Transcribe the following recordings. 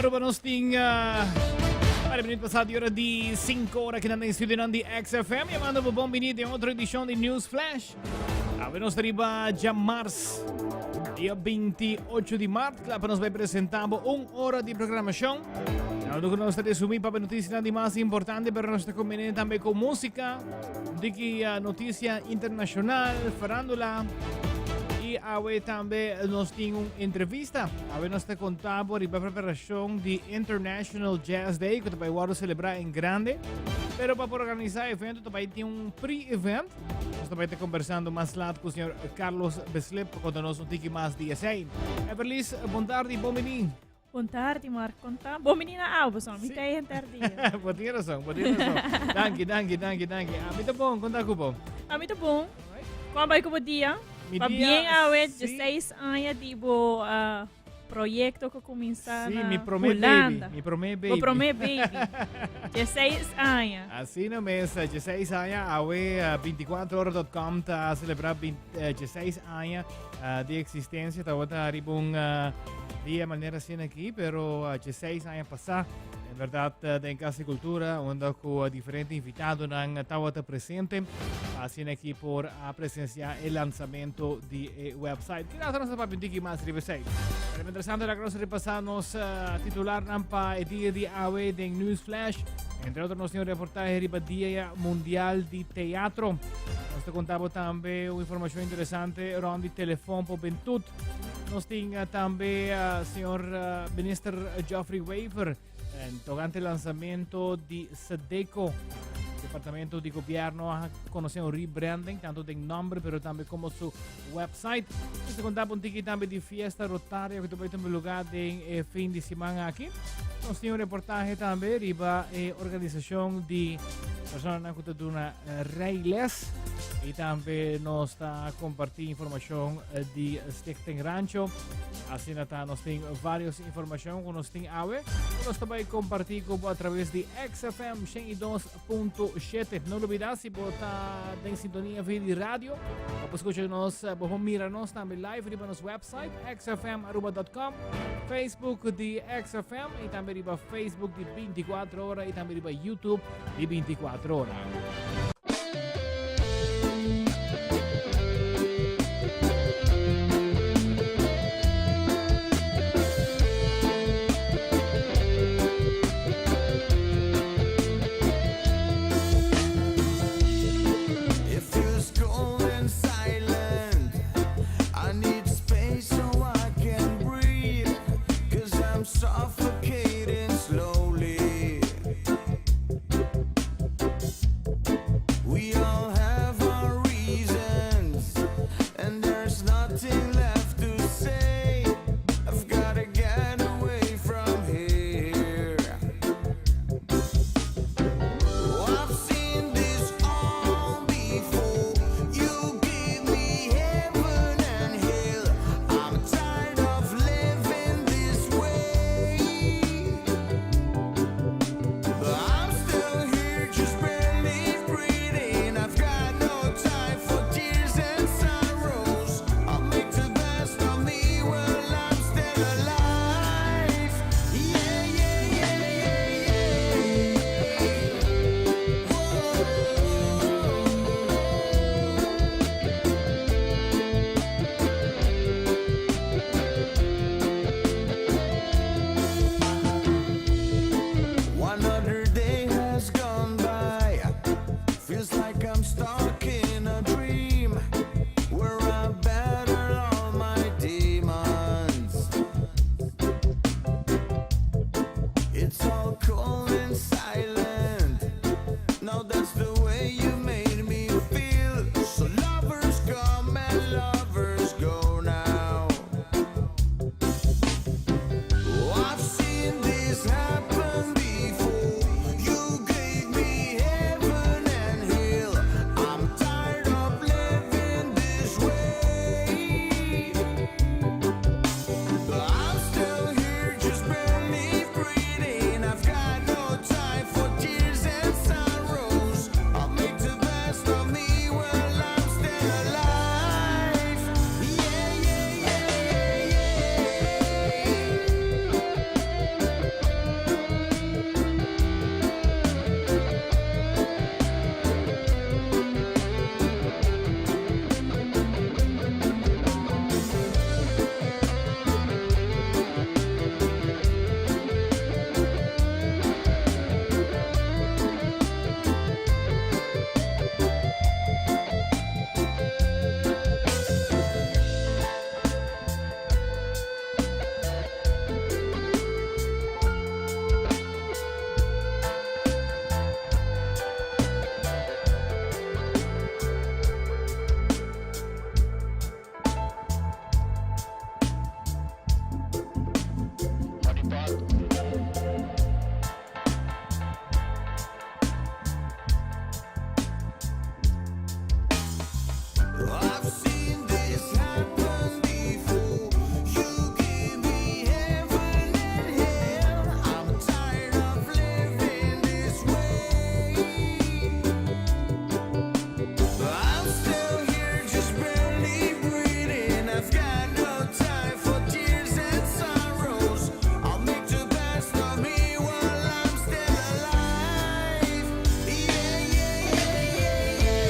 Aruba nos tin para minuut pasado di ora di 5 ora que nan studio nan di XFM. Llamando bo bon bini den otro edicion di News Flash. Awe nos riba ja mars, dia 28 di maart. Klaar pa nos bay presentabo un ora di programacion. Nou, do nos ta resumí pa noticia di mas importante, pero nos ta combine tambe con música, diki noticia internacional, farándula. Y awe tambe nos tin un entrevista. Awe nos ta contabo riba preparacion di International Jazz Day, cu ta bay wordo celebra en grande. Pero pa por organisa evento ta bay tin un pre-event. Nos ta bay ta conversando mas laat cu señor Carlos Beslip pa conta nos un tiki mas di esey. Everlis, bon tardi, bon bini. Bon tardi, Mark. Conta. Bon bini na Alba, son. Mi ta henter dia. Bo tin razon, bo tin razon. Danki, danki, danki, danki. A mi ta bon, conta cu bo. A mi ta bon. Con bai cu bo dia? Mi Pa dia, bien awe, sí. 16 aña di bo uh, proyecto que cuminsa Sí, na mi promé Hulanda. baby, mi promé baby. Bo promé baby. 16 aña. Asina mes, 16 aña, awe eh, 24ora.com ta celebra 20, eh, 16 aña eh, di existencia. Tabata riba un eh, dia manera asina aki, pero eh, 16 aña pasá, en verdad eh, den Casa di Cultura, unda cu eh, diferente invitadonan eh, tabata presente, asina aki por a presencia e lanzamento di e website. Kila nos papia un tiki mas riba esei. Pero mientras tanto, la nos repasa nos uh, titularnan pa e dia di awe den News Flash. Entre otro, nos tin un reportaje riba Dia Mundial di Teatro. Nos te contabo tambe un informacion interesante rond di telefon po bentut. Nos tin uh, tambe uh, señor uh, Minister Geoffrey Wever En tocante lanzamento di Sedeco, departamento di gobierno a conoce un rebranding, tanto den nombre pero tambe como su website. Nos te contaba un tiki tambe di fiesta rotaria que tuvo tambe lugar den eh, fin di semana aki. Nos tin un reportaje tambe riba eh, organisacion di personanan cu ta duna eh, rijles. Y tambe nos ta comparti informacion eh, di Stichting Rancho. Asina ta nos tin varios informacion cu nos tin awe. Cu nos ta bay comparti cu bo a traves di XFM 102.7. No olbida si bo ta den sintonia via di radio. Bo por scucha nos, bo por mira nos tambe live riba nos website xfmaruba.com, Facebook di XFM y tambe riba Facebook di 24 ora y tambe riba YouTube di 24 ora. It feels cold and silent. I need space so I can breathe. Cause I'm suffocating slowly. I've seen this happen before. You give me heaven and hell. I'm tired of living this way. I'm still here, just barely breathing. I've got no time for tears and sorrows. I'll make the best of me while I'm still alive. Yeah, yeah, yeah, yeah, yeah.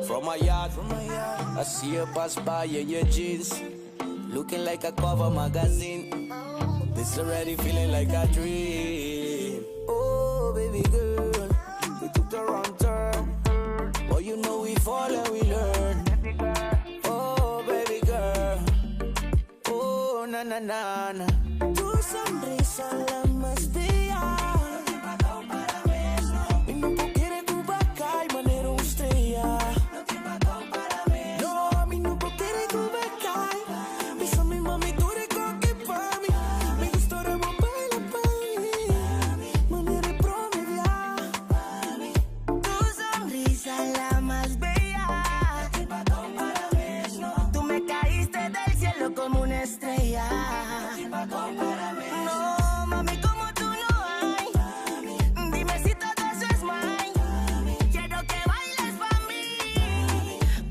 From my yard, from my yard, I see you pass by in your jeans, looking like a cover magazine. This already feeling like a dream. Oh, baby girl, we took the wrong turn. But you know we fall and we learn. Oh, baby girl. Oh, na na na na. Tu sonrisa la más bella. Mi no quiere tu vaca y manera una estrella. No, mi no quiere tu vaca. Besa mi mami, tú eres coque pa' mí. Me gusta rebombar la pa' Manera promediar. Tu sonrisa la más bella. Tú me caíste del cielo como una estrella. No, mami, como tú no hay. Dime si todo eso es mine. Quiero que bailes pa' mí,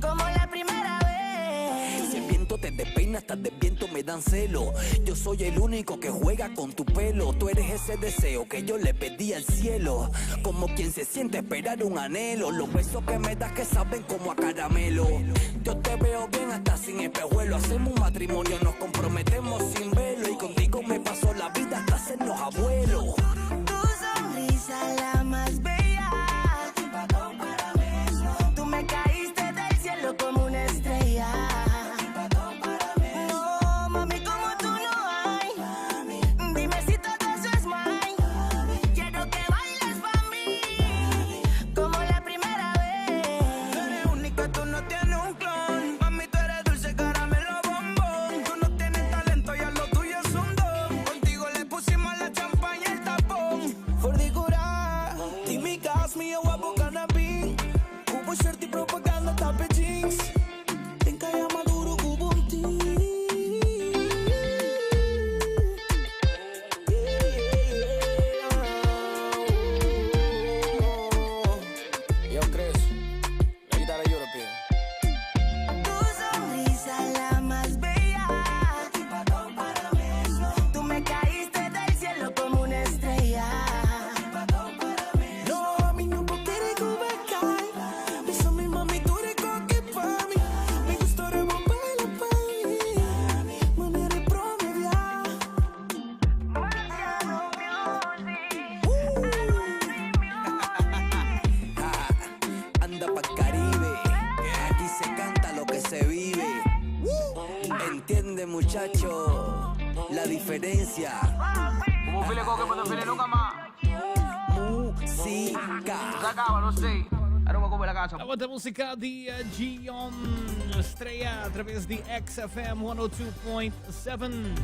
como la primera vez. Si el viento te despeina, hasta de viento me dan celo. Yo soy el único que juega con tu pelo. Tú eres ese deseo que yo le pedí al cielo. Como quien se siente esperar un anhelo. Los besos que me das que saben como a caramelo. Yo te veo bien hasta sin espejuelo. Hacemos un matrimonio, nos comprometemos sin velo. Y contigo me pasó la vida hasta hacernos abuelos. Tu sonrisa la más bella. Tú me caíste del cielo como una estrella. No, mami, como tú no hay. Dime si todo eso es mine. Quiero que bailes pa' mí, como la primera vez. Tú eres única, tú no tienes un clon. Mami, tú eres dulce, caramelo, bombón. Tú no tienes talento, ya lo tuyo es un don. Contigo le pusimos la champaña y el tapón. Voor die cura, die mi gas, mi guapo cannabis. Cubo shirt y propaganda, tape jeans. Ten kaya maduro, cubo un ti. Yo, Chris, la guitarra European. Tu sonrisa la más bella. Tú me caíste del cielo como una estrella. No, mi no quiere que me Besa mi mami, tú eres coque pa' mí. Me gusta rebombar la pa' Manera promediar. Anda pa'l Caribe, aquí se canta lo que se vive. Entiende, muchacho, la diferencia. Música. La volta musical di Gion Estrella a través di XFM 102.7.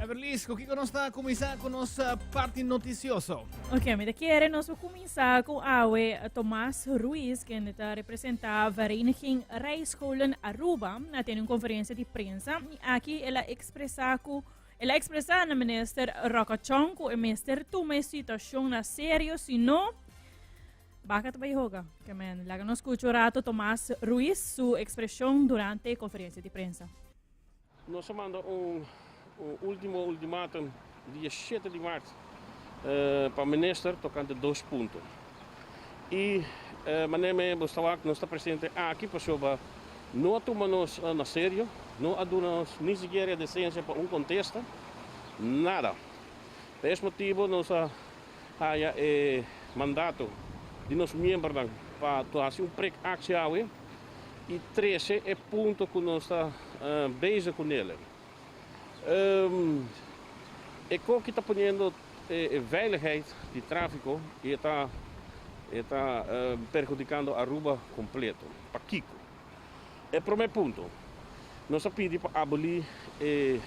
Everlis, cu kico nos ta cuminsa cu nos parti noticioso? Ok, mi ta kere nos por cuminsa cu awe Tomas Ruiz, kende ta representa Vereniging Rijscholen Aruba, a tene un conferencia di prensa y aki el a expresa cu el a expresa na minister Rocco Chong cu e mester tuma e situacion na serio, si no, Baca ta bay hoga. Ke men, laga nos scucha un rato Tomas Ruiz su expresion durante e conferencia di prensa. Nos a manda un ultimo ultimatum dia shete di mart. pa minister tokante dos punto. I manera mi bo sta wak nos ta presente aki pasobra no a tuma nos na serio, no a duna nos ni sikiera e desensia pa un kontesta, nada. Pa es motibu nos a haya e mandato di nos miembernan pa hasi un prek aksi awe i trese e punto ku nos ta bezig kunele. E koki ta poniendo e veiligheid di tráfiko i e ta e ta perhudikando Aruba kompleto. Pakiko? E promé punto, nos a pidi pa abolí e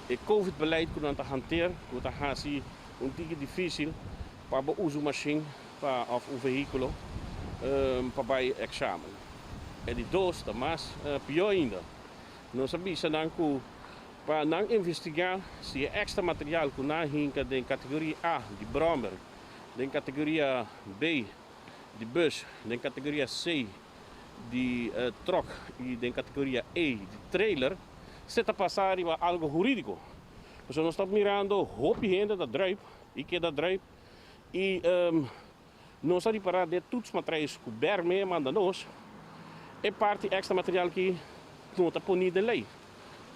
e covid beleid ku nan ta hanteer, ku ta hasi un tiki difísil pa bo usa un mashin pa òf un vehíkulo pa bai eksamen. E di dos ta mas pió ainda. Nos a bisa nan ku pa nan investigá si e èkstra material ku nan a hinka den kategoria A di bròmer, den kategoria B di bùs, den kategoria C di tròk i den kategoria E di trailer, se ta pasá riba algu hurídiko. Pasobra nos ta mirando hopi hende ta drùip i keda drùip i Nos a ripará den toetsmatrijs ku Berme a manda nos, e parti extra material ki no ta poní den lei.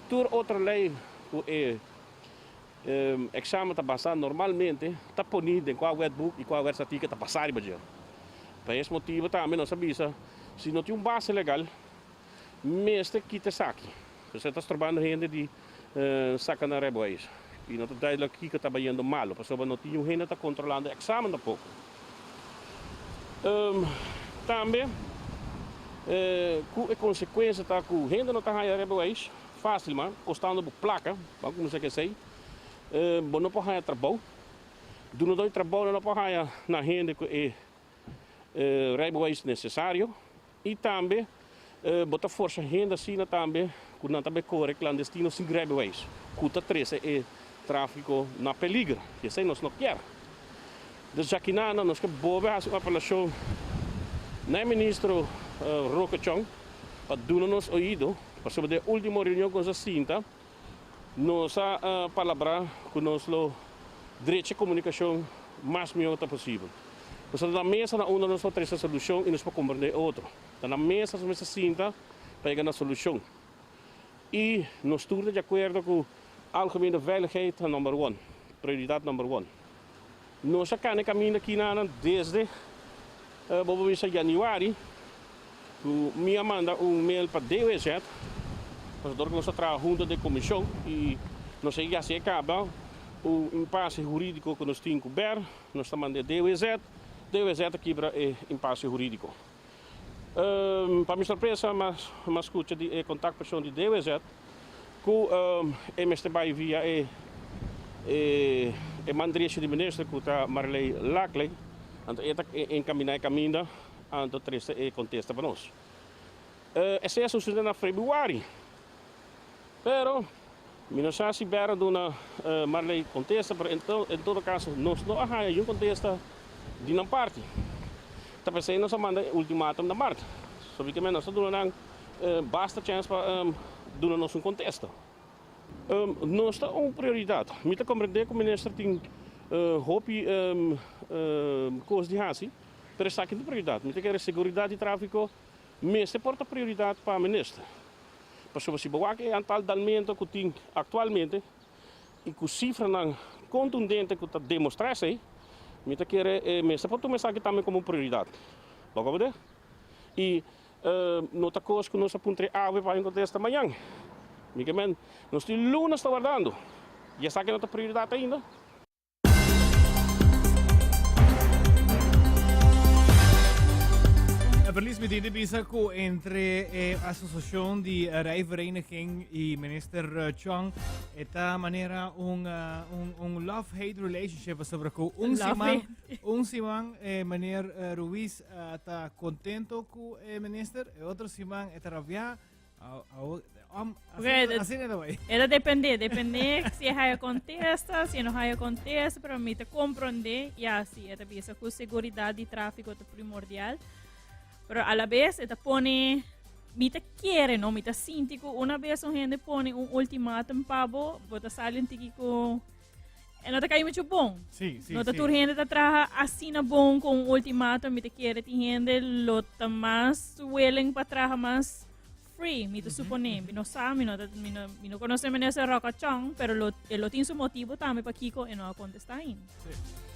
Tur otro lei ku e eksamen ta basá normalmente ta poní den kua wetboek i kua wetsartikel ta basá riba dje. Pa es motibu tambe nos a bisa si no tin un base legal mester kita esaki. Pasobra ta strobando hende di saka nan rijbewijs i no ta duidelijk kiko ta bayendo malo pasobra no tin niun hende ta kontrolando e eksamen tampoko. Tambe ku e konsekuensia ta ku hende no ta haña rijbewijs fásil man kostando bo plaka, ban kuminsá ku esei, bo no por haña trabou, dunadó di trabou no por haña nan hende ku e rijbewijs nesesario. I tambe bo ta forsa hende asina tambe ku nan ta bai kore klandestino sin rijbewijs, ku ta trese e tráfiko na peliger. I esei nos no kier. Dus djakinana nos ke bobe hasi un apelashon na e ministro Roque Chong pa duna nos oido, pasobra den e último reunion ku nos a sinta nos a palabrá ku nos lo drecha e komunikashon mas mihó ta posibel. Pasobra ta na mesa na unda nos por trese solushon i nos por komprendé otro. Ta na mesa nos mester sinta pa yega na solushon. I nos tur ta di akuerdo ku algemene veiligheid ta number one, prioridat number one. Nos a kana e kaminda kinanan desde bo por bisa yanüari ku mi a manda un mail pa DWZ, pasobra dor ku nos a traha hunto den komishon i nos a yega hasi e kaba un impase hurídiko ku nos tin ku ber. Nos ta manda e DWZ, DWZ ta kibra e impase hurídiko. Pa mi sorpresa m'a skucha di e kontaktpersoon di DWZ ku e mester bai via e e man derecho di minister ku ta Marley Laclay, anto e ta enkaminá e kaminda anto trese e kontesta pa nos. Esei a sucede na februari. Pero, mi no sa si Berra duna Marley contesta, pero en todo caso nos no a haya yun contesta di nan parti. Ta p'esei nos a manda e ultimatum na Mart. Sobikamente nos a duna nan basta chens pa duna nos un contesta. Nos ta un prioridad. Mi ta comprende cu minister tin hopi cos di haci, pero esaki ta prioridad. Mi ta kere seguridad di trafico mester por ta prioridad pa minister. Pasobra si bo wak e antal dalmento ku tin aktualmente i ku sifranan kontundente ku ta demostrá esei, mi ta kere e mester por tuma esaki tambe komo un prioridat. Bo komprendé? I no ta kos ku nos a puntra e awe pa haña kontesta mañan. Mi ke men, nos tin lunas ta wardando i esaki no ta prioridat ainda. Verlies mi tin di bisa ku entre e asosiashon di Rijvereniging i Minister Chong e ta manera un, un, un love-hate relationship pasobra ku un siman, un siman eh, meneer Ruiz ta contento ku e minister, e otro siman e ta rabiá. Asina ta bai. E ta depende, depende si e haya contesta, si e no haya contesta, pero mi ta comprende, ya, si e ta bisa cu seguridad di tráfico ta primordial. Pero a la vez e ta pone, mi ta kere, no, mi ta sinti cu una vez un hende pone un ultimatum pa bo, bo ta sali un tiki cu... E no ta kai mucho bon. Sí, sí, no ta sí. tur hende ta traha asina bon con un ultimatum. Mi ta kere tin hende lo ta mas willing pa traha mas free, mi ta supone. Mi no sa, mi no, ta, mi no, mi no conoce minister Roca Chong, pero lo, e lo tin su motibo tambe pakiko e no a contesta ainda.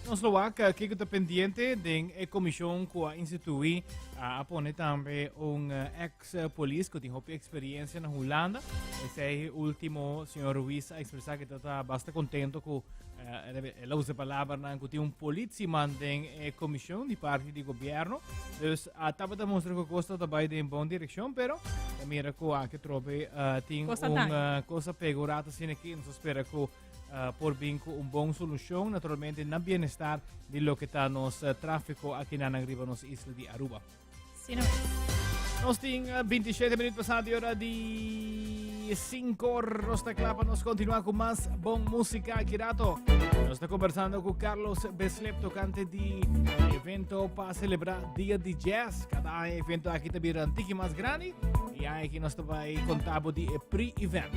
Nos lo wak eh, kiko ta pendiente den e komishon ku a instituí a pone tambe un eh, ex eh, polis ku tin hopi experiencia na Hulanda. Esei último señor Ruiz a expresa que ta basta contento ku eh, el a usa palabranan ku tin un politieman den e komishon di parti di gobierno. Dus a tabata mustra ku kos ta bai den bon direkshon, pero ta mira ku aki trobe eh, tin Cosa un tan. eh, cosa pega un rato asina aki. Nos ta spera ku eh, por bin ku un bon solushon, naturalmente na bienestar di loke ta nos eh, tráfiko aki nan riba nos isla di Aruba. Sí, no es. Nos tin 27 minuut pasado di hora di 5. Nos ta kla pa nos continua cu mas bon musica aki rato. Nos ta conversando cu Carlos Beslep tocante di evento pa celebra Dia di Jazz. Cada aña evento aki ta bira un tiki mas grandi. Y aki nos ta bay contabo di e pre-event.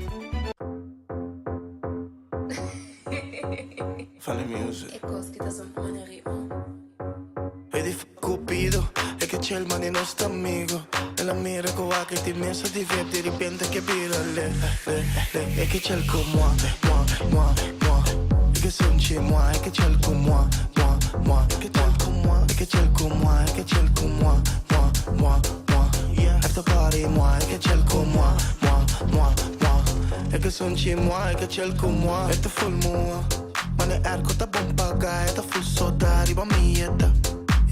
Funny music. E cos kita son on ritmo. Hey, di Cupido, e ke chill man y nos ta amigo. El a mira cu aki ti mesa divierte, di repente ke bira le, le, le. E ke chill cu moi, moi, moi, moi. E ke sunchi moi, e ke chill cu moi, moi, moi, E ke chill cu moi, e ke chill cu moi, e ke chill cu moi, moi, moi, moi. Yeah. After party moi, e ke chill cu moi, moi, moi, moi. E ke sunchi moi, e ke chill cu moi. E ta full mua. Mane airco ta bon paga, e ta full soda riba mi eta.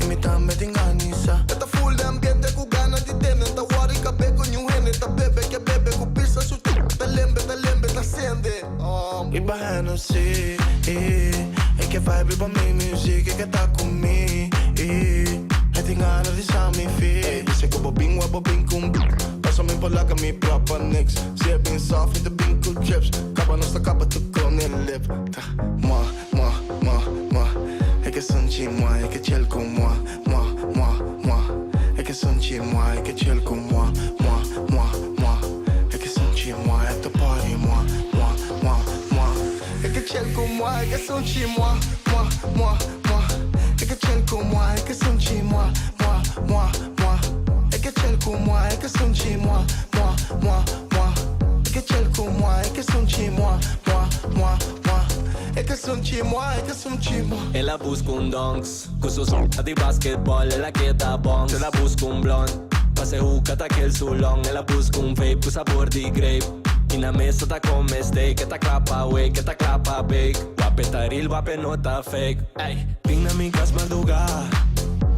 Y mi tambe tin ganisa. E ta full de ambiente cu gana di tene. Ta worry cabe cu niun hende. Ta bebe ke bebe cu pisa su t***. Ta lembe, ta lembe, ta sende. Oh. Riba Hennessy, eh. E ke vibe riba mi music, e ke ta cu mi, eh. E tin gana di sa mi fi. Ey, dice cu bo bin wa bo bin cu un b. Pasa mi por laga mi proper niks. Si e bin soft, mi ta bin cu chips. Caba nos ta caba tu con e lip. Ta moi, moi, moi, moi. E ke sunchi moi, e ke chill cu moi, moi, moi, moi. E ke sunchi moi, e ke chill cu moi, moi, moi, moi. E ke sunchi moi, e ta party moi, moi, moi, moi. E ke chill cu moi, e ke sunchi moi, moi, moi, moi. E ke chill cu moi, e ke sunchi moi, moi, moi, moi. E ke chill cu moi, e ke sunchi moi, moi, moi, moi. E ke chill cu moi, e ke sunchi moi, moi, moi, moi. E ke sunchi moi, e ke sunchi moi. El a busca un donks, cu su son di basketball, el a keda bons. El a busca un blond, pase hookah ta kill su long. El a busca un vape cu sabor di grape. Y na mesa ta come steak, e ta cla pa wake, e ta cla pa bake. Wape ta real, wape no ta fake. Ey, bin na mi cas madruga,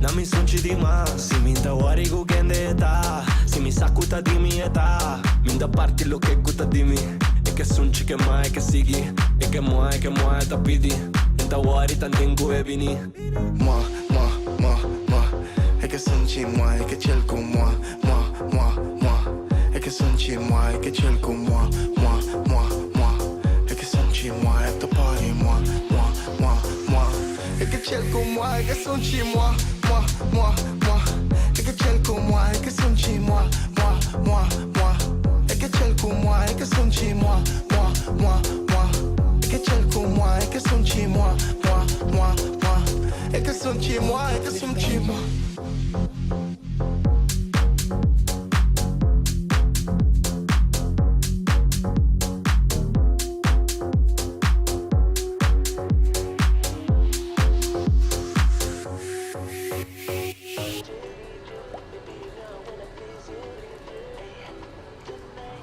na mi sunchi di mas. Si mi ta worry cu kende e ta, si mi sa cu ta di mi e ta. Mi ta parti loke cu ta di mi. E ke sunchi ke ma e ke sigui, e ke moa e ke moa e ta pidi. Mi ta worry tanten cu e bini. Moi, moi, moi, moi. E ke sunchi moi, e ke chill cu moi, moi, moi, moi. E ke sunchi moi, e ke chill cu moi, moi, moi, moi. E ke sunchi moi, e ta party moi, moi, moi, moi. E ke chill cu moi, e ke sunchi moi, moi, moi, moi. E ke chill cu moi, e ke sunchi moi, moi, moi, moi. E ke chill cu moi, e ke sunchi moi, moi, moi, moi. E ke chill cu moi, e ke sunchi moi, moi, moi, moi. E ke sunchi moi, e ke sunchi moi.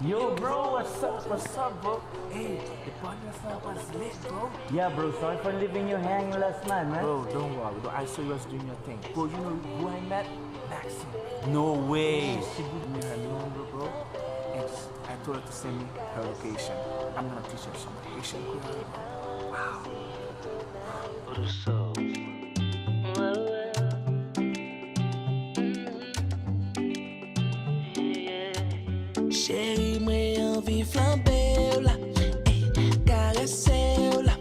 Yo, bro, what's up? What's up, bro? Hey, the party last night was lit, bro. Yeah, bro, sorry for leaving you hanging last night, man. Bro, don't worry, bro. I saw you was doing your thing. Bro, you know who I met? Maxine. No way. She gave me her number, bro. And I told her to send me her location. I'm gonna teach her some Haitian cooking. Wow. Cheri mwen anvi flanbe w la, eh, karese w la,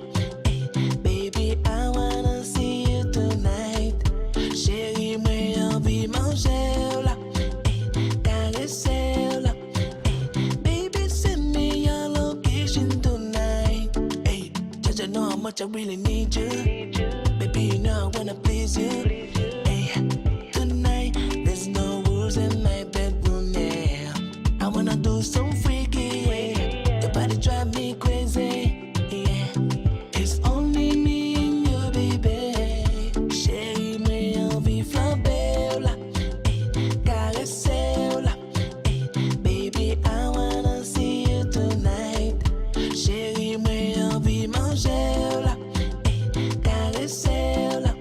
eh, baby I wanna see you tonight. Cheri mwen anvi manje w la, eh, karese w la, eh, baby send me your location tonight. Hey, Jaja know how much much I really need you. Baby, you know I wanna please you. Hey, tonight there's no rules in my bedroom, yeah. I wanna do some freaky, yeah. Your body drive me crazy, yeah. It's only me and you, baby. Cheri, mwen anvi flanbe w la, eh, karese w la, eh. Baby, I wanna see you tonight. Cheri, mwen anvi manje w la, eh, karese w la,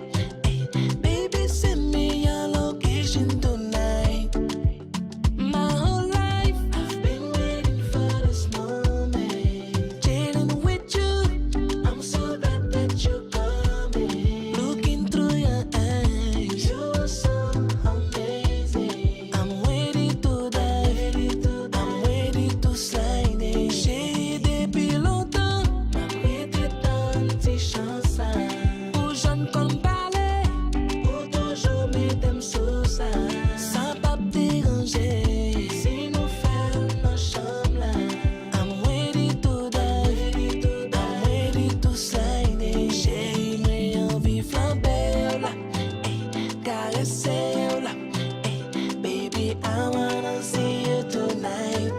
eh. Baby, send me your location tonight. My whole life I've been waiting for this moment. Chilling with you, I'm so glad that you're coming. Looking through your eyes, you are so amazing. I'm ready to dive, I'm ready to slide in. Cheri, depi lontan, m ap rete tann ti chans sa. Ou jan konn pale, ou toujou mete m sou sa. Sa p ap deranje, si nou fè l nan chanm la. I'm ready to dive, I'm ready to slide in. Cheri, mwen anvi flanbe w la, eh, karese w la, eh. Baby, I wanna see you tonight.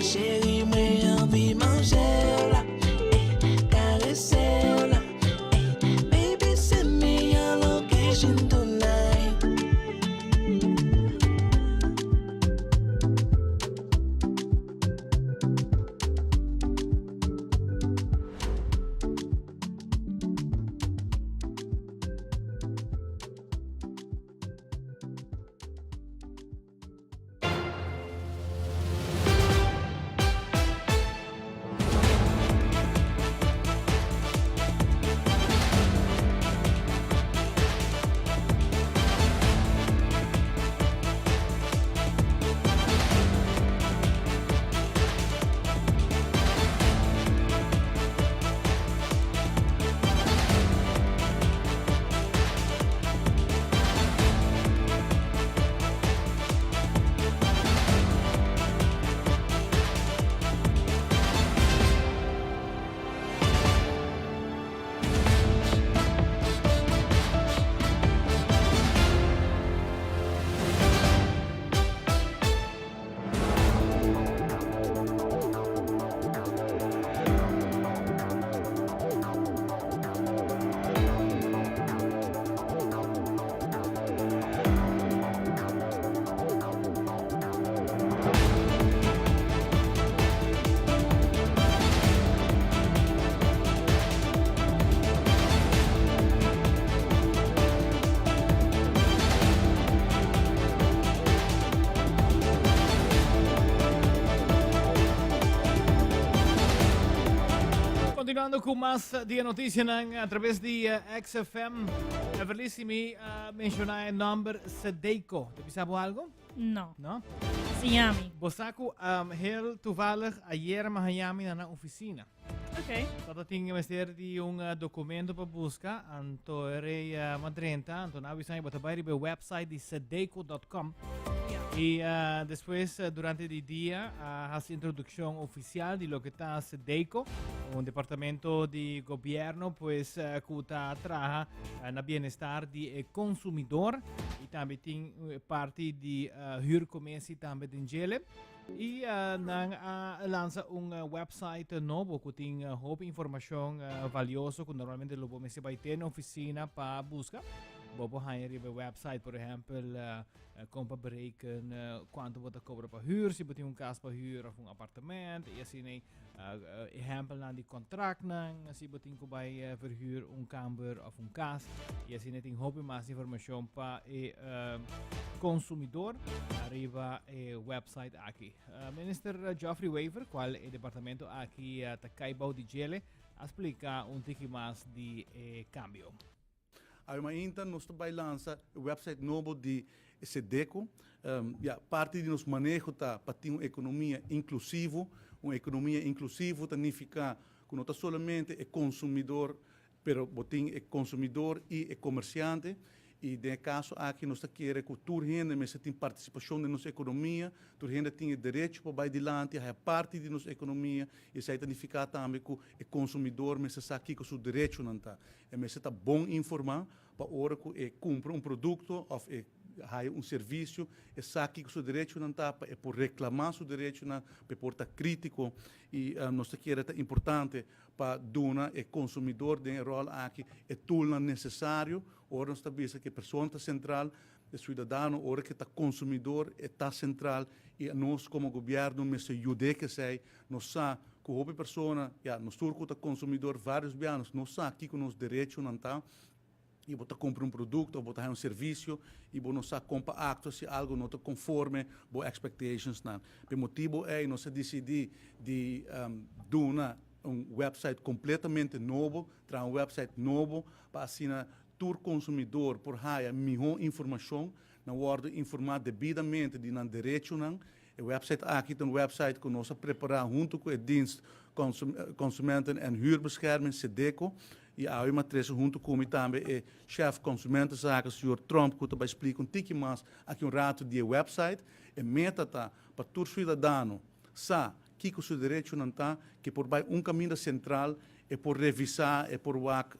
Cheri, mwen anvi manje w la, eh, karese w la, eh. Baby, send me your location tonight. Continuando cu mas di e noticianan a traves di XFM. Everly, si mi menciona e nomber Sedeco, te bisa bo algo? No. No? Siñami. Bo sa cu heel toevallig ayer mi haya mi na nan oficina. Ok. Tata tin mester di un documento pa busca, anto e rey ma drenta, anto nan a bisa mi bo ta bay riba e website di sedeco.com. Y despues durante di dia a haci introduccion oficial di loke ta Sedeco, un departamento di gobierno pues cu ta traha na bienestar di e consumidor y tambe tin parti di huurcommissie tambe den djele. Y nan a lansa un website nobo cu tin hopi informacion valioso cu normalmente lo bo mester bay te na oficina pa busca. Bo por haya riba e website, por ehempel, con pa bereken cuanto bo ta cobra pa huur, si bo tin un cas pa huur of un apartement y asina ey. Ehempelnan di contractnan, si bo tin cu bay verhuur un kamber of un cas y asina tin hopi mas informacion pa e consumidor ariba e website aki. Minister Geoffrey Wever, cual e departamento aki ta cay bou di djele, a splica un tiki mas di e cambio. Awe mainta nos ta bai lansa e website nobo di Sedeco. Ya, parti di nos maneho ta pa tin un ekonomia inklusivo. Un ekonomia inklusivo ta nifiká ku no ta solamente e konsumidor, pero bo tin e konsumidor i e komersiante. I den e kaso aki nos ta kere ku tur hende mester tin partisipashon den nos ekonomia, tur hende tin e derecho pa bai dilanti, haya parti di nos ekonomia, i esei ta nifiká tambe ku e konsumidor mester sa kiko su derechonan ta. E mester ta bon informá pa ora ku e kumpra un produkto òf e haya un servisio, e sa kiko su derechonan ta pa e por reklamá su derechonan, pa e por ta krítiko. I nos ta kere ta importante pa duna e konsumidor den e ròl aki e toolnan nesesario. Ora nos ta bisa ku e persona ta sentral, e suidadano ora ku e ta konsumidor e ta sentral i nos komo gobièrnu mester yud'é ku esei. Nos sa ku hopi persona, ya, nos tur ku ta konsumidor vários bia nos no sa kiko nos derechonan ta i bo ta kumpra un produkto òf bo ta haña un servisio i bo no sa kon pa aktua si algu no ta konforme bo expectationsnan. P'e motibu ei nos a disidí di duna un website kompletamente nobo, traha un website nobo pa asina tur konsumidor por haya mihó informashon, nan wòrdu informá debidamente di nan derechonan. E website aki ta un website ku nos a prepará huntu ku e Dienst Consumenten en Huurbescherming, Sedeco, i awe mi a trese huntu ku mi tambe e Chef Consumentenzaken, señor Tromp, ku ta bai splika un tiki mas aki un ratu di e website. E meta ta pa tur suidadano sa kiko su derechonan ta, ke por bai un kaminda sentral, e por revisá, e por wak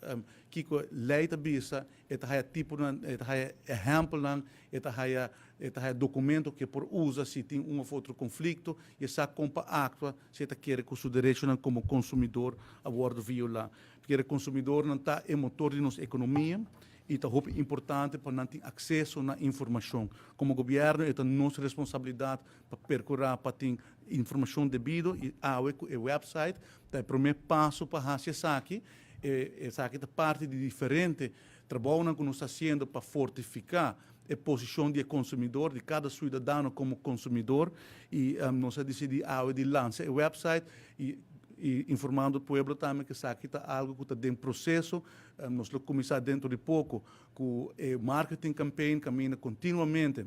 kiko lei ta bisa, e ta haya tiponan, e ta haya ehèmpelnan, e ta haya e ta haya dokumento ku e por usa si tin un òf otro konflikto i e sa kon pa aktua si e ta kere ku su derechonan komo konsumidor a wòrdu violá. Pasobra konsumidornan ta e motor di nos ekonomia i ta hopi importante pa nan tin akseso na informashon. Komo gobièrnu e ta nos responsabilidat pa perkurá pa tin informashon debido i awe ku e wèpsait ta e promé paso pa hasi esaki. Esaki ta parti di diferente trabounan ku nos ta hasiendo pa fortifiká e posishon di e konsumidor, di kada suidadano komo konsumidor i nos a disidí awe di lansa e wèpsait i informando pueblo tambe ku esaki ta algu ku ta den proseso. Nos lo kuminsá dentro di poko ku e marketing campaign kaminda kontinuamente.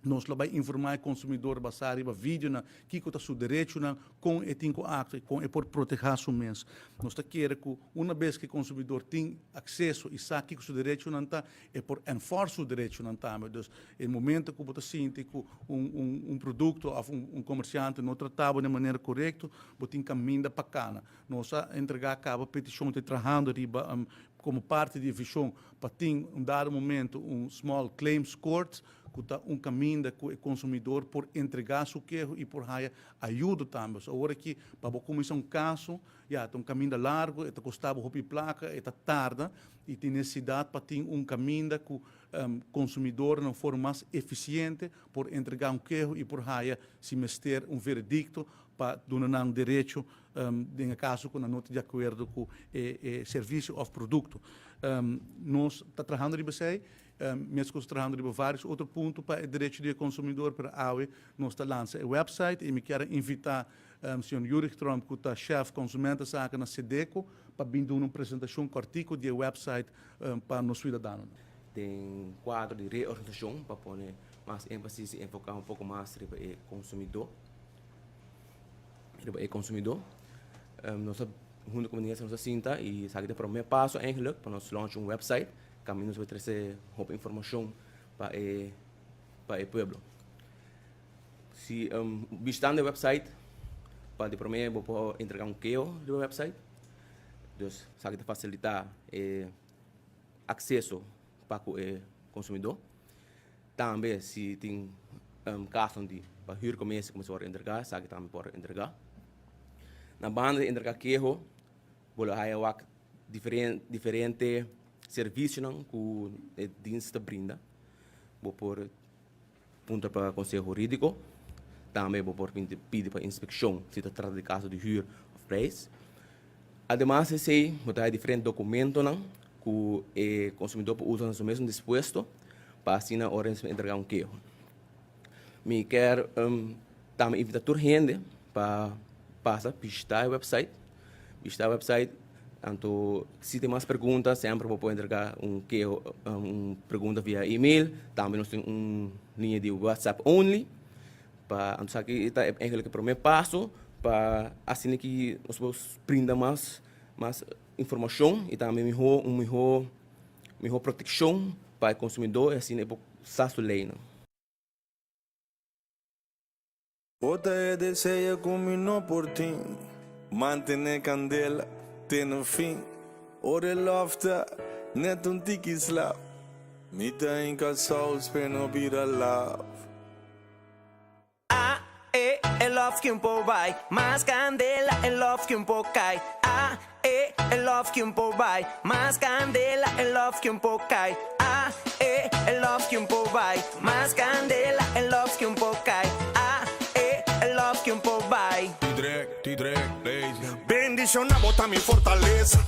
Nos lo bai informá e konsumidor basá riba videonan kiko ta su derechonan, kon e tin ku aktua i kon e por protehá su mes. Nos ta kere ku una bes ku e konsumidor tin akseso i sa kiko su derechonan ta, e por enforce su derechonan tambe. Dus e momento ku bo ta sinti ku un un un produkto òf un un komersiante no trata bo den manera korekto, bo tin kaminda pa kana. Nos a entregá kaba petishon ta trahando riba komo parti di e vishon pa tin un dado momento un small claims court ku ta un kaminda ku e konsumidor por entregá su keho i por haya ayudo tambe. So awor aki pa bo kuminsá un kaso, ya, ta un kaminda largu, e ta kostá bo hopi plaka, e ta tarda i tin nesesidat pa tin un kaminda ku konsumidor na un forma mas efisiente por entregá un keho i por haya si mester un veredikto pa duna nan derecho den e kaso ku nan no ta di akuerdo ku e servisio òf produkto. Nos ta trahando riba esei, meskos trahando riba vários otro punto pa e derecho di e konsumidor, pero awe nos ta lansa e wèpsait i mi kier a invitá señor Jurich Tromp ku ta shèf konsumentenzaken na Sedeco pa bin duna un presentashon kòrtiku di e wèpsait pa nos suidadanonan. Den kuadro di reorganisashon pa pone mas énfasis i enfoká un poko mas riba e konsumidó. Riba e konsumidó. Nos a huntu ku minister nos a sinta i esaki ta e promé paso eigenlijk pa nos launch un website kaminda nos por trese hopi informashon pa e pa e pueblo. Si bishitando e website pa di promé bo por entrega un keho riba e website. Dus esaki ta fasilitá e akseso pa ku e konsumidó. Tambe si tin kasonan di pa huurcommissie ku mester wòrdu entregá, esaki tambe por entregá. Na banda di entregá keho, bo lo haya wak diferente servisionan ku e dienst ta brinda. Bo por puntra pa konseho hurídiko, tambe bo por pidi pa inspekshon si ta trata di kaso di hür òf preis. Ademas di esei, bo ta haya diferente dokumentonan ku e konsumidó por usa na su mesun dispuesto pa asina ora e entregá un keho. Mi kier tambe invitá tur hende pa pasa bishitá e website, bishitá e website, anto si tin mas pregunta semper bo por entregá un keho, un pregunta via email, tambe nos tin un liña di whatsapp only pa anto esaki ta eigenlijk e promé paso pa asina ki nos por brinda mas mas informashon i tambe mihó un mihó mihó protekshon. pa e konsumidó i asina e por sa su leinan. Bo ta e deseo ku mi no por tin Mantené kandela te na fin Ora e lòf ta nèt un tiki slap Mi ta hinka sous p'e no bira laf. A e e love ki un por bai Mas candela e love ki un por cai A e e love ki un por bai Mas candela e love ki un por cai A e e love ki un por bai Mas candela e love ki un por cai A e e love ki un por bai. Bendiciona bo ta mi fortaleza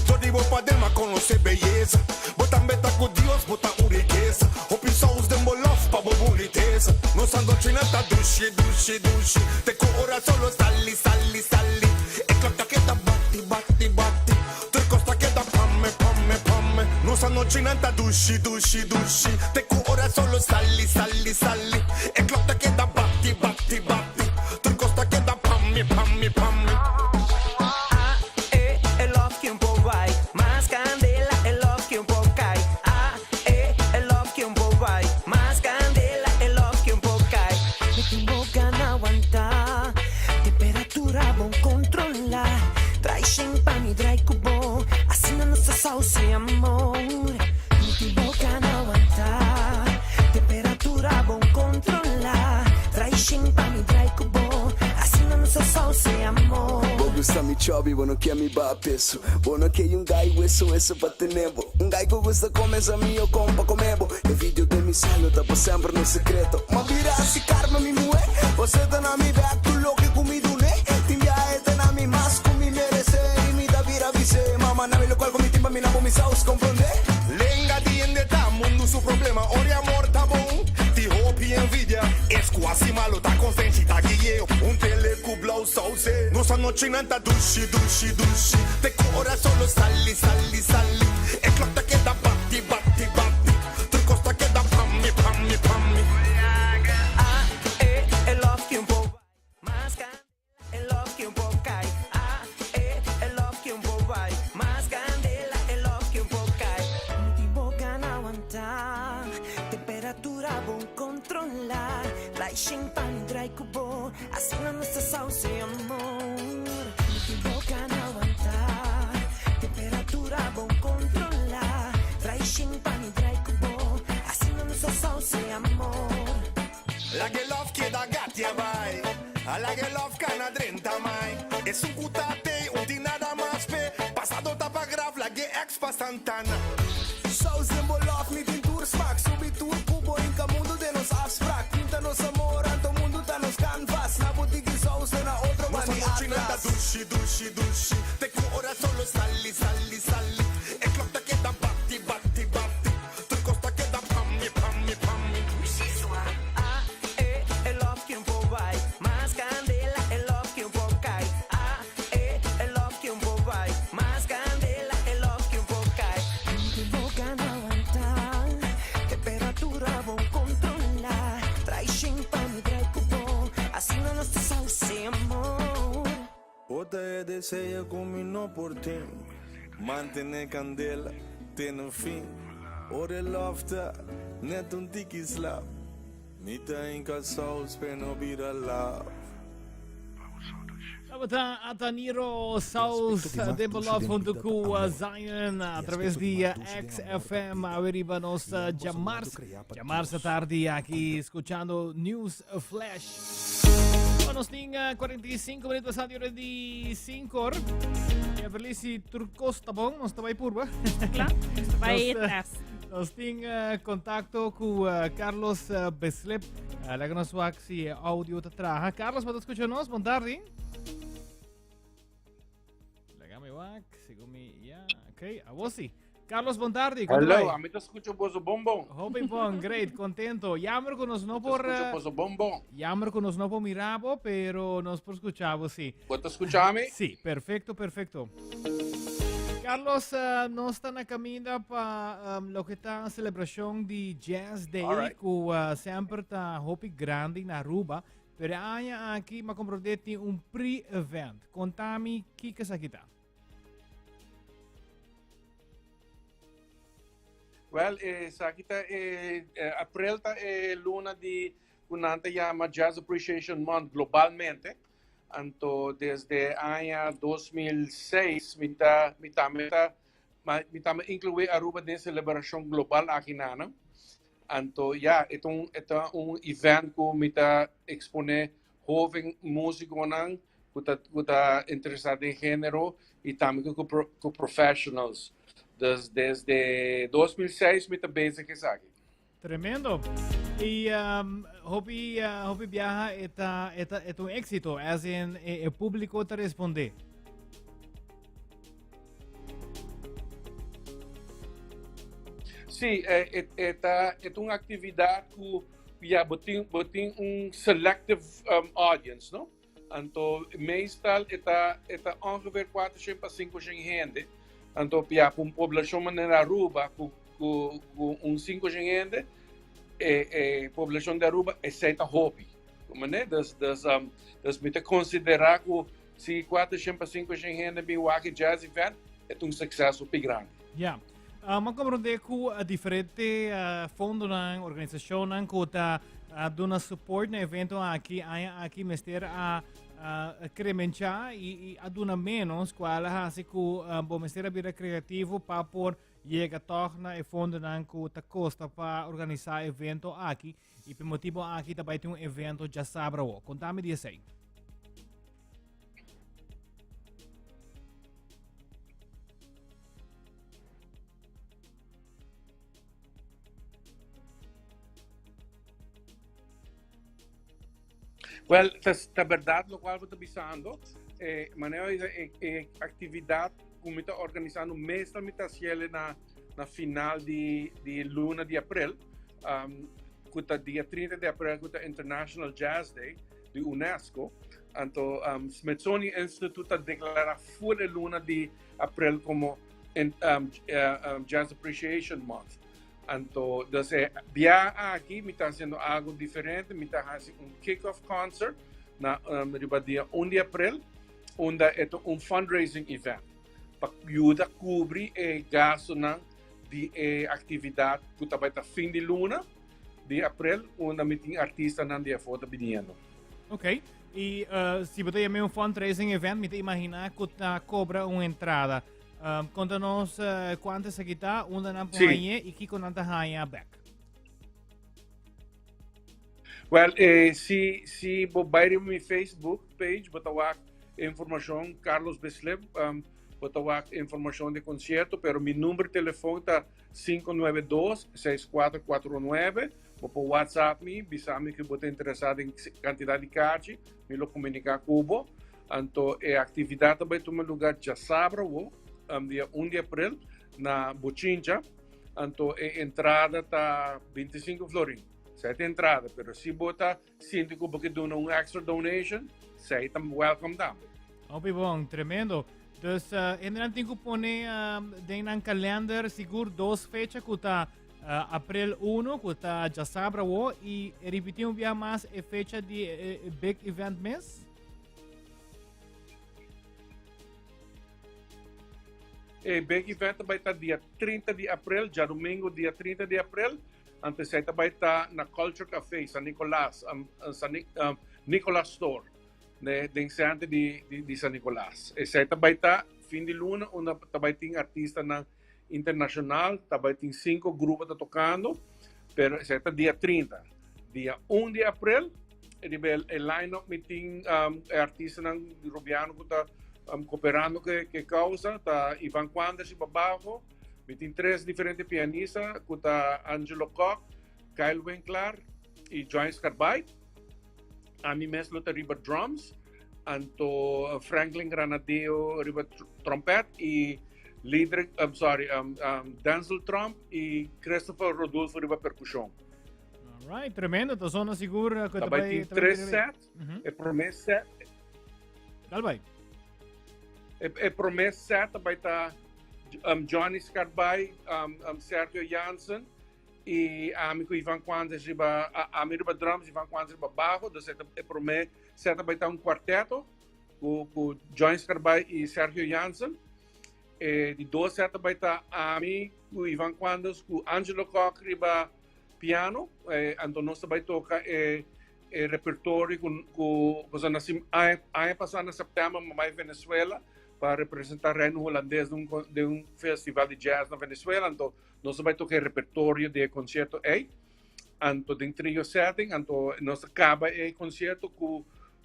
Dor di bo pader m'a conoce beyeza Bo tambe ta cu Dios, bo ta un rikeza Hopi saus den bo love pa bo buniteza Nos andochina ta dushi, dushi, dushi Te cu ora sol lo sali, sali, sali E klok ta keda bati, bati, bati Tur cos ta keda pame, pame, pame Nos anochinan ta dushi, dushi, dushi Te cu ora sol lo sali, sali, sali E klok ta keda bati, bati, bati Tur cos ta keda pami, pami, pami. A e e love ki un por bai Mas candela e love ki un por cai A e e love ki un por bai Mas candela e love ki un por cai. Mi tin bo gana wanta Temperatura bon controla Traishen pa mi drai cu bo Asina nos ta sauce amor Mi tin bo gana wanta Temperatura bon controla Traishen pa mi drai cu bo Asina nos ta sauce amor. Bo gusta mi chubby, bo no kier mi baha peso Bo no kier un guy weso weso pa tene bo Un guy cu gusta come sa mi o con pa come bo E video den mi celu ta pa semper nos secreto Ma bira haci karma mi muhe Bo seta na mi bek tur loke cu mi dune Tin biaha e ta na mi mas cu mi merece Y mi ta bira bise Mama na mi locual cu mi tin pa mi na bo mi saus comprende. Lenga di hende ta mundu su problema Ora e amor ta bon ti hopi envidia Es cu haci malo ta consenshi ta gui'e Un tele cu blauw sauce Nos anochinan ta dushi dushi dushi Te cu ora sol lo sali sali sali E klok ta keda bati bati bati Tur cos ta keda pami pami pami. A e e love ki un por bai Mas candela e love ki un por cai A e e love ki un por bai Mas candela e love ki un por cai. Mi tin bo gana wanta Temperatura bon controla Traishen pa mi drai cu bo Asina nos ta sauce amor Mi tin bo gana wanta Temperatura bon controla Traishen pa mi drai cu bo Asina nos ta sauce amor. Laga e love keda gatia bai A laga e love kana drenta mai Esun ku ta tei un tin nada mas p'e Pasado ta pa graf laga e ex pa Santana. Saus den bo love mi tin tur smak Subi tur ku bo hinka mundu den nos afsprak Pinta nos amor anto mundu ta nos canvas Na bo tiki saus te na otro Nos bandi anochinan ta atras. dushi dushi dushi Te ku ora sol lo sali sali sali E klok ta keda bati bati bati Tur kos ta keda pa mi, pa mi, pa mi. A e e love ki un por bai Mas candela e love ki un por cai A e e love ki un por bai Mas candela e love ki un por cai. Mi tin bo gana wanta Temperatura bon controla Traishen pa mi drai cu bo Asina nos ta sauce amor. Bo ta e deseo ku mi no por tin Mantene kandela te na fin Ora e love ta net un tiki slap Mi ta hinka saus p'e no bira laf. Tabata Ataniro Saus de Love junto cu Zion a través di XFM awe riba nos djamars. Djamars tardi aki escuchando News Flash. Bueno, nos tin 45 minuut pasado di ora di 5 or. Beverly, si tur cos ta bon, nos ta bai purba. Kla, nos ta bai Nos, eh, test. Nos tin eh, contacto cu eh, Carlos eh, Beslip. Uh, laga nos wak si e audio ta traha. Carlos, bo ta scucha nos? Bon tardi. Laga mi wak, segun mi, ja, ok, awor si. Carlos, bon tardi. Kon Hello, bai? ami ta scucha boso bon bon. Hopi bon, great, contento. Jammer ku nos no por... Scucha eh, boso bon bon. Jammer ku nos no por mirabo, pero nos por scuchabo, sí. Bo ta scuchami? Sí, perfecto, perfecto. Carlos, eh, nos ta na caminda pa um, loke ta celebracion di Jazz Day, Alright. ku uh, semper ta hopi grandi na Aruba. Pero e aña aki, m'a comprende, tin un pre-event. Contami kiko esaki ta. Wel, esaki ta e april ta e luna di ku nan ta yama Jazz Appreciation Month globalmente. Anto desde aña 2006 mi ta mi tambe ta mi tambe inkluí Aruba den selebrashon global aki nan. Anto ya, e ta un e ta un event ku mi ta eksponé hoven músikonan ku ta ku ta interesá den género i tambe ku ku professionals. Dus desde 2006 mi ta bezig esaki. Tremendo. I um, hopi, uh, hopi biaha e ta, e ta, e ta un éxito, as in e, e público ta responde. Sí, e, e, e ta, e ta un actividad ku ya bo tin, bo tin un selective um, audience, no? Anto meestal e ta, e ta ongeveer 400 pa 500 hende. Anto ya pa un poblacion manera Aruba ku, ku, ku un 500 hende, e, e poblacion di Aruba esei ta hopi. Mane? Dus, dus, um, dus mi ta considera ku si 400 pa 500 hende bin wak e jazz event, e ta un succes hopi grandi. Ja. Uh, ma comprende ku uh, diferente uh, fondonan, organisacionnan ku ta uh, duna support na evento aki, aña aki mester a uh, kremencha i, i a duna menos, kual a hasi ku uh, bo mester a bira creativo pa por yega toch na e fondonan ku ta kosta pa organisa evento aki. I pe motibo aki ta bai tin un evento djasabra wo. Kontami di esei. Wel, ta, ta berdad locual bo ta bisando. Eh, manera dice, e, e actividad cu mi ta organisando meestal mi ta haciele na, na final di, di luna di april. Um, cu ta dia 30 di april, cu ta International Jazz Day di UNESCO. Anto, um, Smithsonian Institute ta declara full e luna di april como in, um, uh, um, Jazz Appreciation Month. Anto, dus e bia aki mi ta haciendo algo diferente, mi ta haci un kick-off concert na um, riba dia 1 di april, unda e ta un fundraising event pa yuda cubri e gastonan di e actividad cu ta bai ta fin di luna di april, unda mi tin artistanan di afo ta biniendo. Ok. I uh, si bo ta yama un fundraising event, mi ta imagina ku ta cobra un entrada. Um, konta nos uh, kuantu esaki ta, unda nan por Sí. hañ'é i kiko nan ta haña bek. Wel, eh, si, si bo bai riba mi Facebook page, bo ta wak informacion Carlos Bislip, um, bo ta wak informacion di concierto, pero mi number di telefon ta 592-6449. Bo por WhatsApp mi, bisa mi ku bo ta interesá den kantidat di karchi, mi lo komuniká ku bo. Anto e aktividat ta bai tuma lugá djasabra awo, um, dia 1 di april, na Bochincha. Anto e entrada ta 25 florin. Esei ta entrada, pero si bo ta sinti ku bo ke duna un extra donation, esei ta welcome tambe. Hopi bon, tremendo. Dus uh, hendenan tin ku pone uh, den nan kalender sigur dos fecha ku ta uh, april 1 ku ta djasabra wo i repeti un bia mas e fecha di e, e big event mes. E big event ta bai ta dia 30 di april, djadomingo dia 30 di april. Anto esei ta bai ta na Culture Café, San Nicolas, um, San, um, Nicolas Store. Ne, den centro di, di, di San Nicolas. Esei ta bai ta fin di luna, unda ta bai tin artistanan internacional, ta bai tin cinco grupo ta tocando, pero esei ta dia 30. Dia 1 di april, riba e, e line-up mi tin um, e artistanan rubiano ku ta um, cooperando ke, ke causa, ta Ivan Quanders riba bajo, mi tin tres diferente pianista ku ta Angelo Kok, Kyle Winklar y Joyce Carbide. Ami mes lo ta riba drums, anto Franklin Granadeo riba trompet y Lidrick, I'm sorry, um, um, Denzel Trump y Christopher Rodolfo riba percusion. Alright, tremendo. Ta zona sigur eh, ku Ta bai tin tres set, e prome set. Dal bai. E, e prome set ta bai ta um, Johnny Scarbay, um, um, Sergio Jansen I ami ku Ivan Quandes riba, ami riba drums, Ivan Quandes riba bajo, dus e, e promé set bai ta un kwarteto ku, ku Joyce Carbay i Sergio Jansen. E di dos set ta bai ta ami ku Ivan Quandes ku Angelo Kok riba piano. Eh, anto nos ta bai toka e e repertorio ku ku pasobra na sim aña aña pasá na sèptèmber mi bai Venezuela pa representá Reino Hulandes den un den un festival di jazz na Venezuela. Anto nos ta bai toka e repertorio di e konsierto ei. Anto den trio setting, anto nos ta kaba e konsierto ku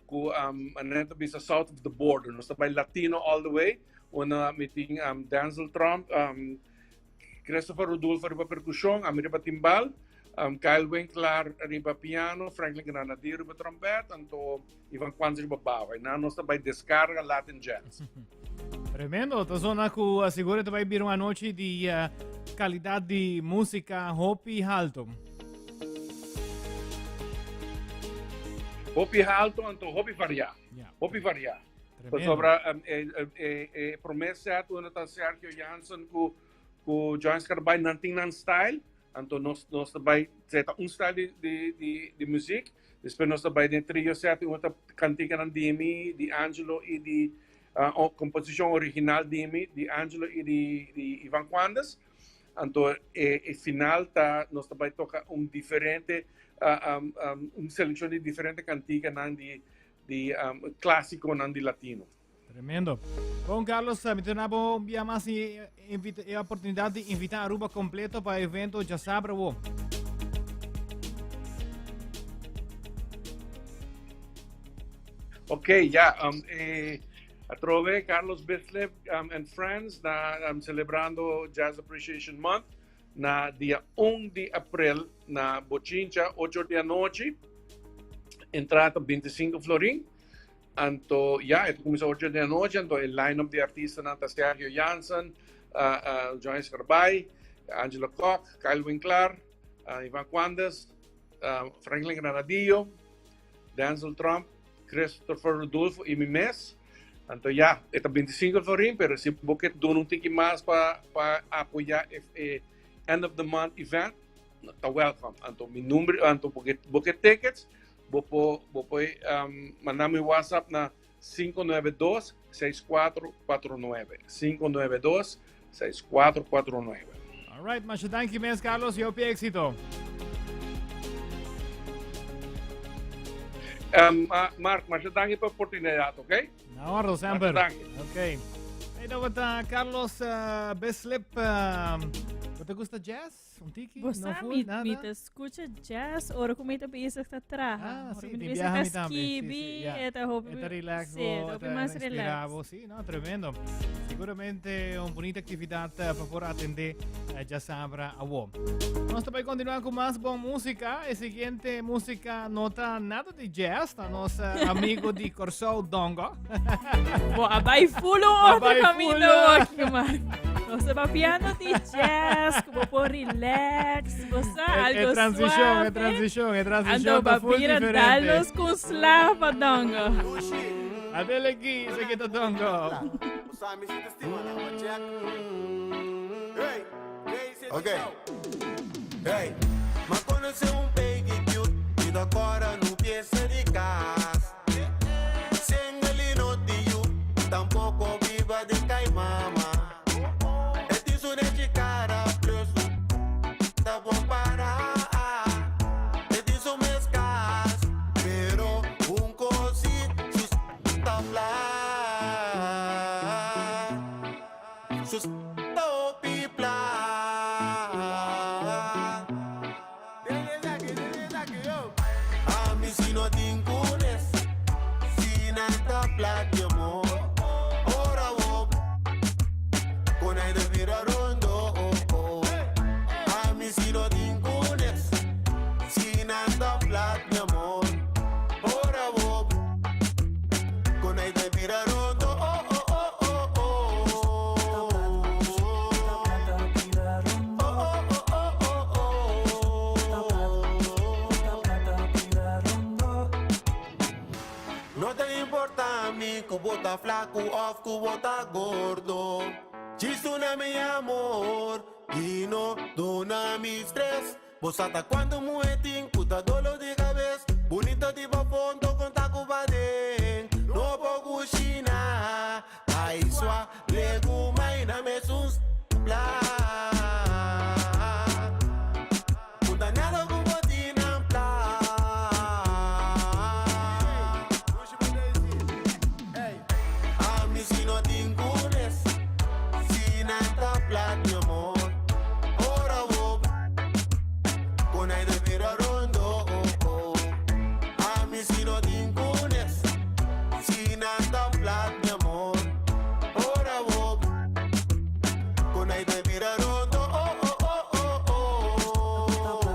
ku um, manera ta bisa south of the border. Nos ta bai Latino all the way. Una mi tin um, Denzel Trump, um, Christopher Rudolfo riba percusion, ami riba timbal, um, Kyle Winkler riba piano, Franklin Granadier riba trompet, anto Ivan Quanz riba bajo. Y nos ta bai descarga Latin jazz. Tremendo, ta zona ku uh, seguro te bai bira un anochi di uh, calidad di música hopi alto. Hopi alto, anto hopi variá. Ja. Hopi variá. Tremendo. Pasobra um, e, e, e, promé set unda ta Sergio Jansen ku ku Joyce Carbay nan tin nan style, anto nos nos ta bai zeta un style di di di, di muziek. Despues nos ta bai den trio set unda ta kantikanan di mi, di Angelo i di uh, o, komposishon original di mi, di Angelo i di, di Ivan Quandes. Anto e, e final ta nos ta bai toka un diferente uh, um, um, un selekshon di diferente kantikanan di di um, klásikonan di latino. Tremendo. Bon, Carlos, mi ta bo un bia mas e, invita, e oportunidad di invita Aruba completo pa evento Djasabra wo. Ok, ja. Um, eh, atrobe Carlos Bislip um, and Friends na um, celebrando Jazz Appreciation Month na dia 1 di april na Bochincha, 8 di anochi. Entrada 25 florin. Anto, ja, e ta kuminsá ocho di anochi, anto e line-up di artistanan ta Sergio Jansen, uh, uh, Joyce Garbay, Angelo Kok, Kyle Winkler, uh, Ivan Quandes, uh, Franklin Granadillo, Denzel Trump, Christopher Rudolfo i mi mes. Anto ja, e ta 25 florin, pero si bo ke duna un tiki mas pa, pa apoyá e, e end of the month event, ta welcome. Anto mi number, anto bo ke, bo ke tickets, Bo por bo por um, manda mi WhatsApp na 592 6449. 592 6449. All right, masha danki mes Carlos y hopi éxito. Um, Mark, masha danki pa oportunidad, ok? Na orde, semper. Ok. Hey, nou wat, uh, Carlos uh, Bislip, uh, wat te gusta jazz? Un tiki? Bo No sa, full, mi, nada? mi ta skucha jazz ora ku mi ta bezig ta traha. Ah, Ora sí, mi ta di bezig biaha ta mi tambe. Sí, sí, skibi, ja. e ta hopi E ta relax sí, bo, ta hopi ta mas inspira relax. bo. Sí, no, tremendo. Seguramente un bonita actividad eh, pa por atende eh, djasabra awo. Nos ta bai continua cu mas bon música. E siguiente música no ta nada di jazz, ta nos eh, amigo di Corsou, Dongo. Bo a bai full un A otro bai camino full. aki, man. Nos ta papiando di jazz, ku bo por relax, bo sa, E, e algo transicion, e suave. transicion, e transicion Anto ta full papira diferente. dalos con slava, Dongo. Adele aquí, se quita Dongo. Ok. Hey, ma conoce un baby cute y da cora no pieza de casa. Sem ele no tio, tampoco viva de cai mama. É disso de cara plus, tá bom para. É disso mes cas, pero un cosito tá plá. Sus pla. A mi si no tin kunes, si nan ta plat mi amor. Ora wo con ai de vira rondo. Oh, oh. A mi si no tin kunes, si nan ta plat mi amor. Ora wo con ai de vira rondo. Oh, oh, oh, oh, oh. Oh, oh, oh, oh, oh, oh. No te importa mi ku bo ta flaku of ku bo ta gordo. Djis duna mi amor y no duna mi stress. Bo sa ta cuanto muhe tin ku ta dolo di cabes. Bunito di pafondo con ta ku paden. No por cushina. Ai swa legumai na me. bira rondo, oh, oh. Ami si no tin kunes, si nan ta plat, mi amor. Ora bo con aire bira rondo, oh, oh, oh, oh, oh.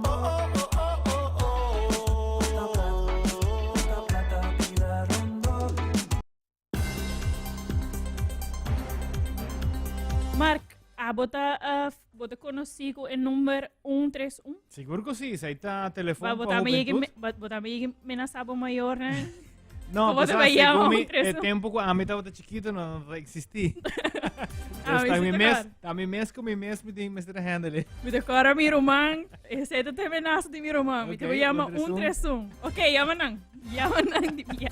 Oh, oh, oh, oh, oh, oh. Mark, abo ta, uh, bo ta conocí cu e number 131? Sigur cu si, esey ta telefon Ba, bo pa ta me yega, hubentud. ba, bo ta me yega menasa bo mayor, né? No, Bo pues ta ah, me llama segun mi, e 131. tempo cu ami tabata chikito no, no ta existi. Ah, Dus mi ta mi ta mes, kor. ta mi mes cu mi mes mi tin mester handle. Mi ta kora mi ruman, esey ta te menasa di mi ruman. Mi te Ok, llama 131. 131. Ok, llama nan. Llama nan di bia.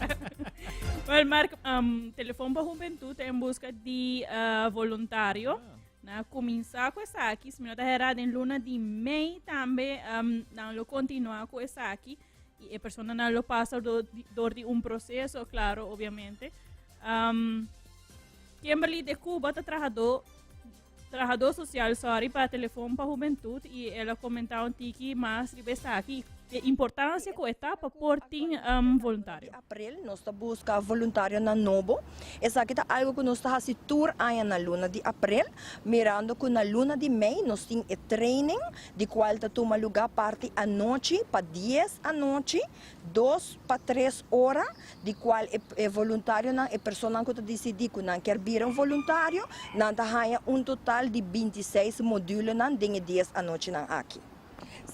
Wel, Mark, um, Telefon pa Hubentud ta en busca di uh, voluntario. Na cuminsa cu esaki, si mi no ta hera den luna di mei tambe um, nan lo continua cu esaki. Y e persona nan lo pasa door di, door di un proceso, claro, obviamente. Um, Kimberly de Cuba ta trahador Trahadó sosial sorry pa Telefon pa Hubentud y el a comenta un tiki mas riba esaki e importancia cu e ta pa por tin voluntario. Di april nos ta busca voluntarionan nobo. Esaki ta algo cu nos ta haci tur aña na luna di april, mirando cu na luna di mei nos tin e training di cual ta tuma luga parti anochi pa dies anochi dos pa tres ora, di cual e e voluntarionan, e personanan cu ta dicidi cu nan kier bira un voluntario, nan ta haya un total di bintiseis modulenan den e dies anochinan aki.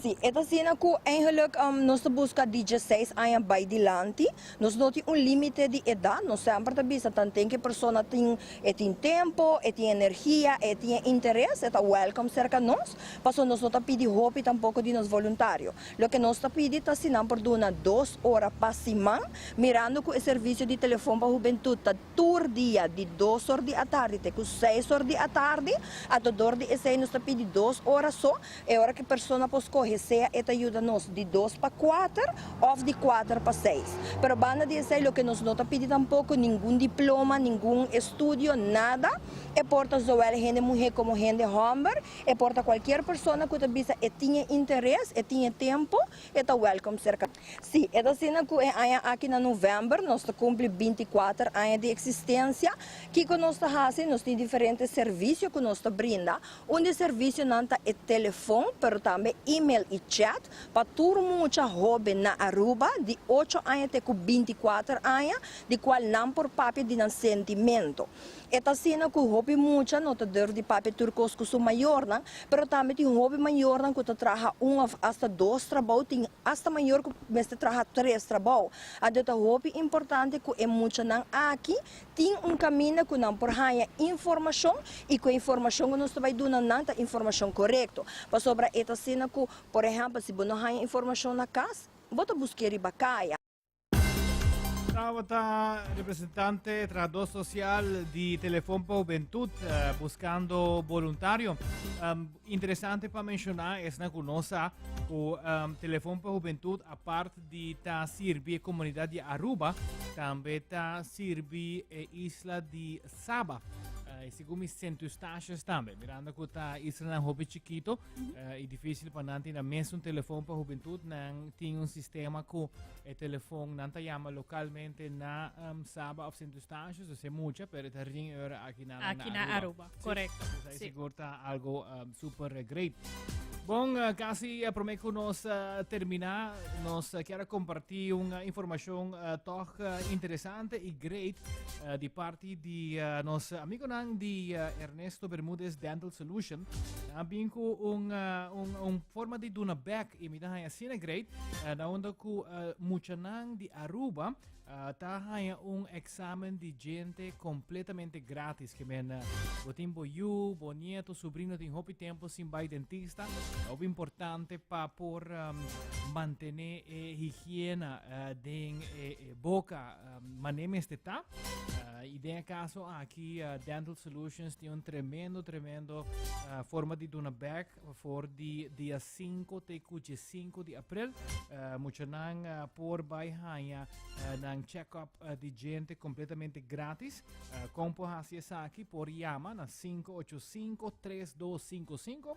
Si, e ta asina cu eigenlijk nos ta busca di dieseis aña bay dilanti, nos no tin un limite di edad, nos semper ta bisa tanten cu e persona tin, e tin tempo, e tin energia, e tin e interes, e ta welcome cerca nos, pasobra nos no ta pidi hopi tampoco di nos voluntario. Loke nos ta pidi ta si nan por duna dos ora pa siman, mirando ku e servisio di telefon pa hubentut ta tur dia di dos or di atardi te ku seis or di atardi, ato dor di esei nos ta pidi dos ora so, e ora ku e persona por skohe sea e ta yuda nos di dos pa kuater òf di kuater pa seis. Pero banda di esei loke nos no ta pidi tampoko ningun diploma, ningun estudio, nada, e por ta zowel hende muhé komo hende hòmber, E por ta cualkier persona cu ta bisa e tin e interes, e tin e tempo, e ta welcome cerca. Si, e ta asina cu e aña aki na november nos ta cumpli binticuater aña di existencia. Kico nos ta haci? Nos tin diferente servicio cu nos ta brinda. Un di e servicionan ta e telefon, pero tambe email y chat pa tur mucha hoben na Aruba di ocho aña te cu binticuater aña, di cual nan por papia di nan sentimento. E ta asina ku hopi mucha no ta durf di papia tur kos ku su mayornan, pero tambe tin hopi mayornan ku ta traha un òf asta dos trabou, tin asta mayor ku mester traha tres trabou. Anto ta hopi importante ku e muchanan aki tin un kaminda ku nan por haña informashon i ku e informashon ku nos ta bai duna nan ta informashon korekto. Pasobra e ta asina ku, por ehèmpel, si bo no haña informashon na kas, bo ta busk'é riba kaya. Tabata representante trabajador social di Telefon pa Hubentud eh, buscando voluntario. Um, interesante pa menciona es na ku nos sa ku um, Telefon pa Hubentud apart di ta sirbi e comunidad di Aruba, tambe ta sirbi e isla di Saba. Uh, segun mi Sint Eustatius tambe. Mirando ku ta isla hopi chiquito, E difícil pa nan tin na mes un telefon pa hubentud. Nan tin un sistema ku e telefon nan ta yama lokalmente na um, Saba of Sint Eustatius, dus e mucha, pero ta ring ora aki na, Aki na Aruba, Sí, correcto. Dus ahí Sí. sigur ta algo um, super great. Bon, eh, casi eh, promé ku nos eh, termina, nos eh, kier compartí un eh, informashon eh, toch eh, interesante y great eh, di parti di eh, nos amigonan di eh, Ernesto Bermudez Dental Solution. Nan bin ku un, uh, un, un forma di duna back y mi ta haya asina great. Uh, na unda ku uh, muchanan di Aruba uh, ta haya un examen di gente completamente gratis. Ke men uh, bo tin bo yu, bo nieto, sobrino tin hopi tempo sin bai dentista. Hopi importante pa por um, mantene e higiena uh, den e, e boca um, mane mester ta. Uh, Y den e caso aki Dental Solutions tin un tremendo, tremendo forma di duna back for di dia 5 te cu 5 di april. Muchanan por bay haña nan check-up di djente completamente gratis. Con por haci esaki? Por yama na 585-3255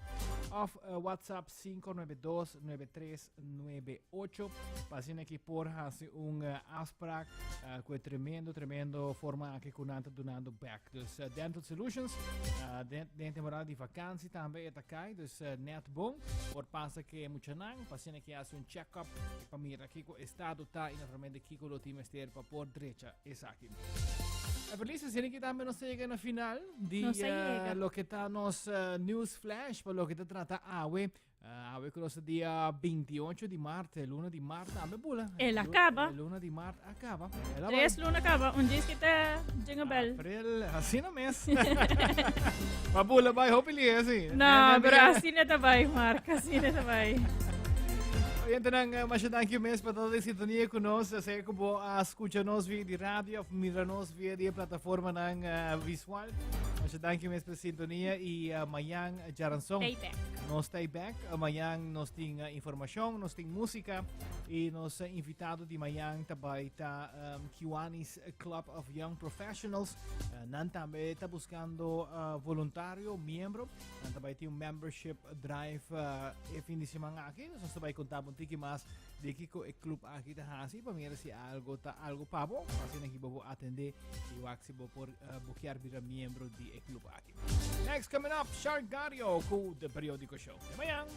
of WhatsApp 592-9398 pa asina ki por haci un afspraak cu e tremendo, tremendo forma aki cu nan ta dunando back. Dus Dental Solutions, den, den temporada di vakantie tambe e ta kai, dus net bon. Por pasa ke muchanan, pa asina ki haci un check-up pa mira kiko estado ta y naturalmente kiko lo tin mester pa por drecha esaki. Everlis, asina ki tambe nos ta yega na final di Nos a yega. loke ta nos news flash pa loke ta trata awe. Awe ku nos ta dia 28 di maart, e luna di maart tambe bula. El a kaba. E luna di maart a kaba. El a Tres bai. luna kaba, un djis ki ta jingle bell. April, asina mes. Pa bula bai hopi lihe, si. No, pero asina ta bai, Mark, asina ta bai. Oyentenan, masha danki mes pa todo e sintonia ku nos. Sea ku bo a skucha nos via di radio of mira nos via di e plataformanan visual. Masha danki mes pa e sintonia i mañan djaranson Stay back. nos stay back. Mañan nos tin informashon, nos tin músika i nos invitado di mañan ta bai ta Kiwanis Club of Young Professionals. Nan tambe ta buskando voluntario, miembro. Nan ta bai tin un membership drive e fin di siman aki. Nos ta bai konta bo un tiki mas di kiko e club aki ta hasi pa mira si algo ta algo pa bo. Asina ki bo por atende i wak si bo por bo kier bira miembro di e club aki. Next coming up, Shark Gario ku The Periodico Show. Te mañan!